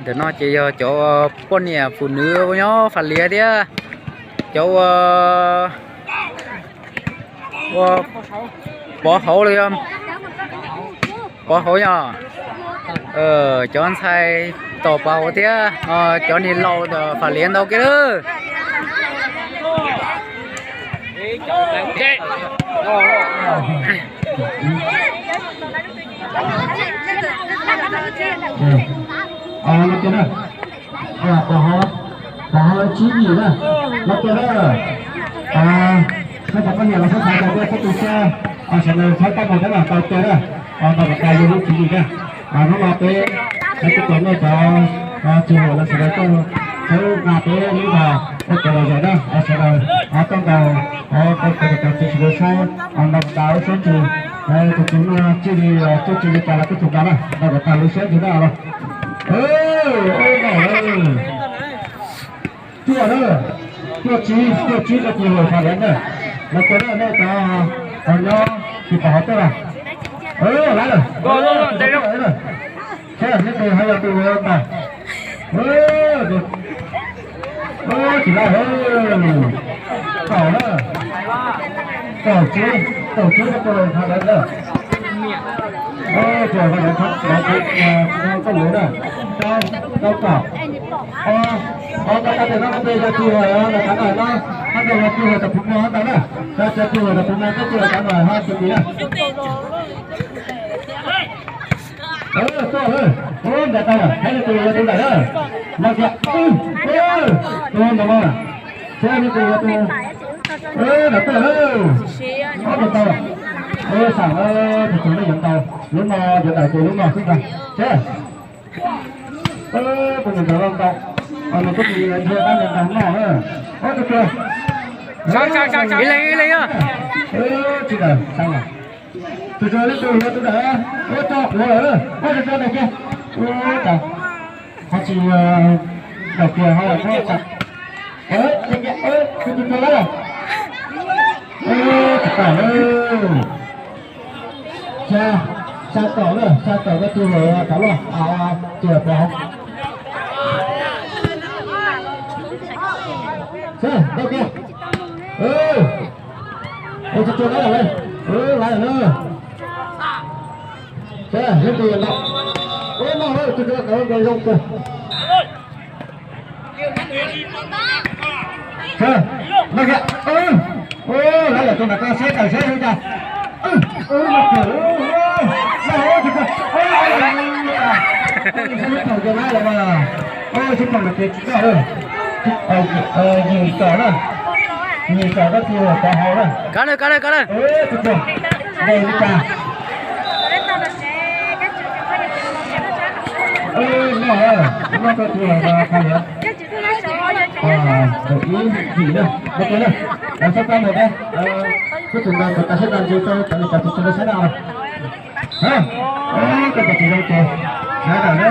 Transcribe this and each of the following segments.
Ntawm no ces yog cov poj niam fum nws nyob Fam Lias thiab cov ua ua pov hauv los yog pov hauv yog cov ntxhais tom pov hauv thiab cov niam laus tom Fam Lias ntau kiag lawm. Pov hauv, pov hauv tsib yim na, no kiag na. Peb cov poj niam los sab xav tau peb txhua tus xyab, sawv daws txhob tab mus tab mam tau kiag na, npaj kom tag yog lub tsib yim na. Hnub no peb, peb kuj tos nej cov tsis hum los sawv daws tuaj txhawb nqa peb lub zos ua kev lom zem na, sawv daws tuaj nkaus, tuaj nkaus tsis sawv daws saib, npaj kom tag lub siab ntsws, tus tsis muaj txuj ci, txuj ci li cas los kuj tsis nqa na, npaj kom tag lub siab ntsws na. Cuaj na, cuaj tsib, cuaj tsib rau tus hluas Fam Lias na. Los kiag na, nej cov nyob tim pov hauv tuaj na. Lawm, seb nej tus hais yog tus ntag. Tsis lawm, kaum na, kaum tsib, kaum tsib rau tus hluas Fam Lias na. Tus hluas Fam Lias, koj lus na, rau kaum. Os, koj tias koj tus yog tus hluas Fam Lias no, koj tus yog tus hluas tom Phu Muas ntag na. Koj tus hluas tom Phu Muas, koj tus hluas Fam Lias ho tus ntawd na. Tuaj, ntawm tau lawm, saib tus yog tus ntawm na. Los tias, tus ntawm no, saib tus yog tus, ntawm tuaj lawm. Ob tug tau, xam, tus tug nej yuav ntau, lub no yuav ntawm tus lub no xwb ntag. Seb, tus ntawm ntawd los ntau, nws kuj tsis nthiab tab ntawd ntau no. Ob tug tug, ib leeg ib leeg. Tsis ntawm, tus tug, tus tug, tus ntawm, ua tso quav lawm, ua tso tso ntawm kiag. Ua cas ho tsis ntawm kiag ho muab tso. Tus tug tso lawm. Tsis tau lawm. Xya, xya kaum na, xya kaum rau tus hluas Kav Loj, tus hluas Pov Hauv. Seb, ntau kiag. Tus tug lawm, lawm na. Seb, tus tug ntau. Ua no lawm, tus tug ntau zoo kawg. Lawm, lawm tus nram ko saib tawm saib li cas. Sib pom ces tsis tau, yim kaum na, yim kaum rau tus hluas Pov Hauv na. Kav na, kav na, kav na. Nqes li cas? Noj, noj rau tus hluas Fam Lias. Ib yim na, no tus na, sab kab mus na, kuj tus nqa tus tas sab tas ntsis rau cov niam cov txiv tsis nqa sab na. Koj cov tsis zoo ces sab na,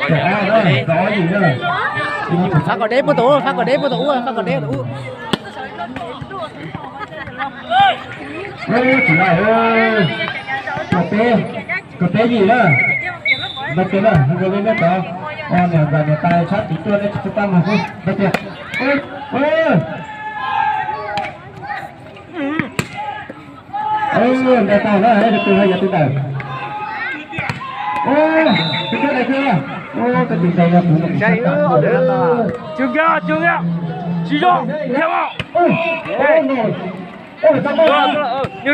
cov ab na, cov ob yim na. Fab kom deb puag tom ub, fab kom deb puag tom ub, fab kom deb tom ub. Tsis lawm, kaum peb, kaum peb yim na. Ntau kiag na, zoo li nej cov niam ntxawm niam tais sab tim tuaj nej tsis tshua pab mus xwb, ntau kiag. Ntau tau na, tus twg yog tus ntawm. Tus twg ntawm kiag, koj tus ntawm yog tus ntawm. Tsis zoo, tsis zoo. Nias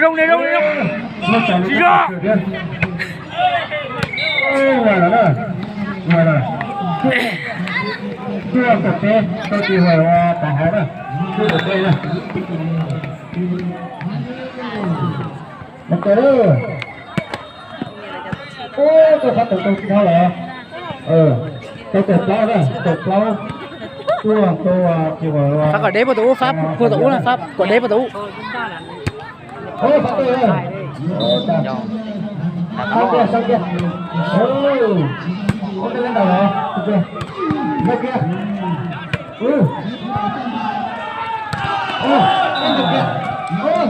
zoo, nias zoo, nias zoo. Tsis zoo. Cuaj kaum peb, tau tus hluas Pov Hauv na. Cuaj kaum peb na. Ua kawg. Ua, koj fab tau tau tsis tau lawm. Tau kaum plaub na, kaum plaub. Cuaj, tau tus hluas. Fab kom deb puag tom ub, fab puag tom ub na, fab kom deb puag tom ub. Ua, fab tau na. Sab kiag, sab kiag. Ua, ua, koj ntawm los, ntau kiag. Ua, ua, ntau kiag. Ua.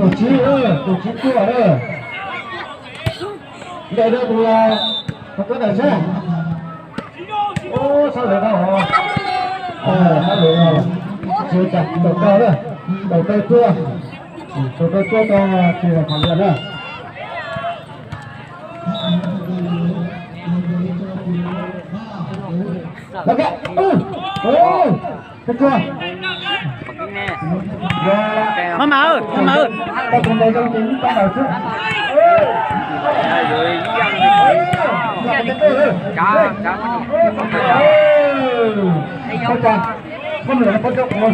Tus tsib, tus tsib tuaj na. Nte rau tus, tus tuaj ntawm sab. Ub, sab lawv no hov. Sab lawv no. Tsis tas tau na. Tau tau tuaj. Tau tau tuaj tau tsis qhov lawm na. Mab mam, mab mam,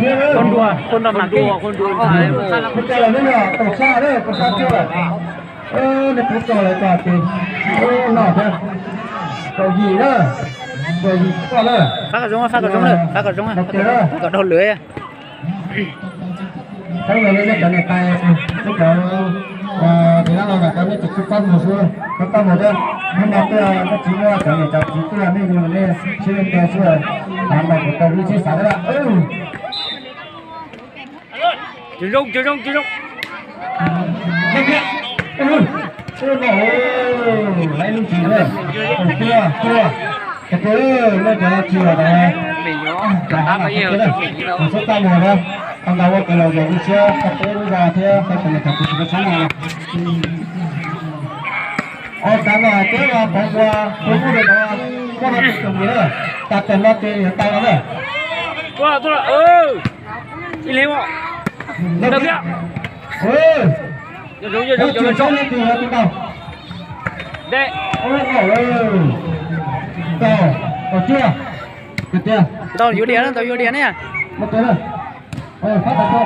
koj nrua, koj nrua mam koj. Fab kom zoo, fab kom zoo na, fab kom zoo, kom dhau lwm. Saib los nej cov niam tais, nej cov, tus dab laug no cov nej tsis txhob mus xwb, txhob mus thiab. Hnub no tuaj nej tsis muaj cov niam cov txiv tuaj, nej yug nej sib nte xwb, mas kuv tau lub tsheb xav thiab. Lub tsheb xav, tuaj, tuaj, nej cov tsis los tau, kuv txhob txaj muag thiab. Tau ntau ua kev lom zem lub siab rau peb lub zos thiab rau cov niam cov txiv txhua txhua no. Os, tas no peb los pov ua, peb muab rau no, muab rau tus mus na, tas tawm no ces yuav tau no na. Ib leeg, tsis txhob leej twg yuav tus tau. Tau, tau tiag. Ntau yuav diam na, ntau yuav diam ne. Neeg nkaus na, neeg nkaus kaus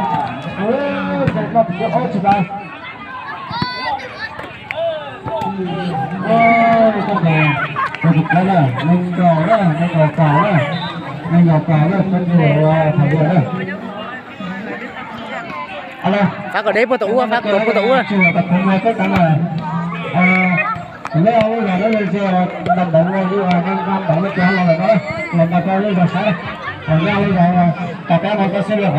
na, neeg nkaus kaus na, txhob ntshai, txhob ntshai na. Fab kom deb puag tom ub, fab kom deb puag tom ub. Tsis los tas peb ua teb tas na. Lawv lub zos lawv ze nta ntawv ua, nqa ntawv lawv cov los lawm no, los nqa rau lub zos saib. Lawv lub zos tas peb no koj xib lawm.